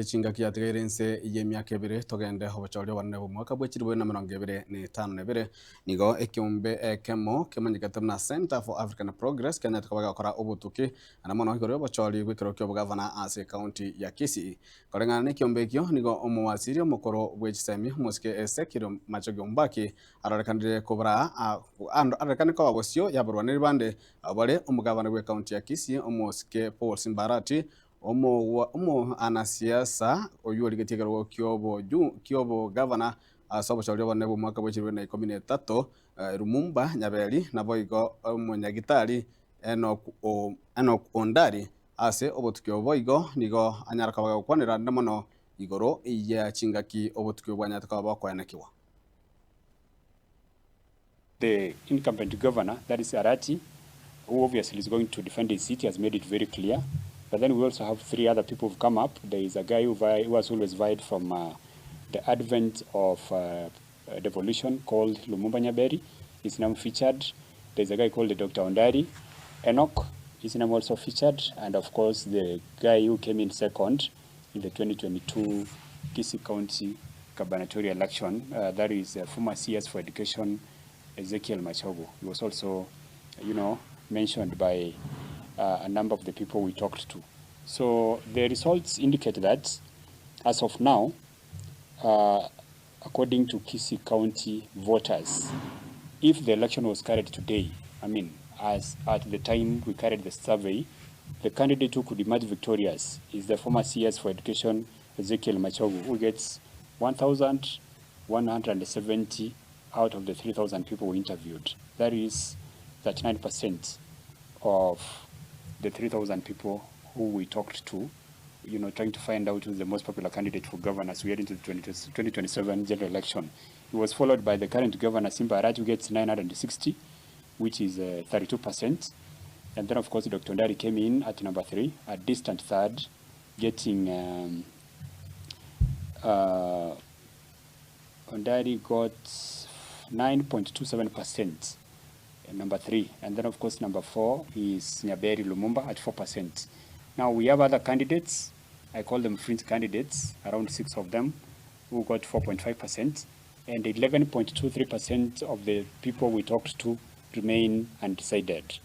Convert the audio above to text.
Chingaki yatigaire inse y'emiaka ebere togende obochori obonene bw'omwaka bwe chilifu bibere na emerongo ebere na etano na ebere, nigo ekeombe ekemo kemanyekete buna Centre for African Progress kenyarete koba gegokora obotuki naende mono igoro y'obochori bw'ekerogo ki'obogavana ase ekaunti ya Kisii. Koreng'ana nekeombe ekio, nigo omowasiri omokoro bwe chisemi omosike Ezekiel Machoge Ombaki arorekanire kobora arorekane koba bosio y'abarwaneri bande abwo bare omogavana bw'ekaunti ya Kisii omosike Paul Simba Arati Omoanasiasa oyio origetie ekerogo ki'obogavana ase obochori obonene bw'omwaka bwe chilifu bibere na ikomi na etato, Lumumba Nyaberi, naboigo omonyagitari Enock Ondari. Ase obotuki obo boigo nigo anyara koba gagokwanera ande mono igoro ye chingaki obotuki obo bwanyarete koba bokoenekigwa. The incumbent governor, that is Arati, who obviously is going to defend his seat, has made it very clear. But then we also have three other people who've come up. There is a guy who, vie, who has always vied from uh, the advent of uh, devolution called Lumumba Nyaberi. His name featured. There's a guy called Dr. Ondari Enoch. His name also featured. And of course, the guy who came in second in the 2022 Kisii County gubernatorial election, uh, that is uh, former CS for Education Ezekiel Machogu. He was also, you know, mentioned by uh, a number of the people we talked to. So the results indicate that as of now, uh, according to Kisii County voters, if the election was carried today, I mean, as at the time we carried the survey, the candidate who could emerge victorious is the former CS for Education, Ezekiel Machogu, who gets 1,170 out of the 3,000 people we interviewed. That is 39% of the 3,000 people who we talked to, you know, trying to find out who's the most popular candidate for governor as we head into the 2027 general election. He was followed by the current governor, Simba Arati, who gets 960, which is 32%. And then, of course, Dr. Ondari came in at number three, a distant third, getting Ondari got 9.27%, number three. And then, of course, number four is Nyaberi Lumumba at 4%. Now, we have other candidates. I call them fringe candidates, around six of them, who got 4.5%. And 11.23% of the people we talked to remain undecided.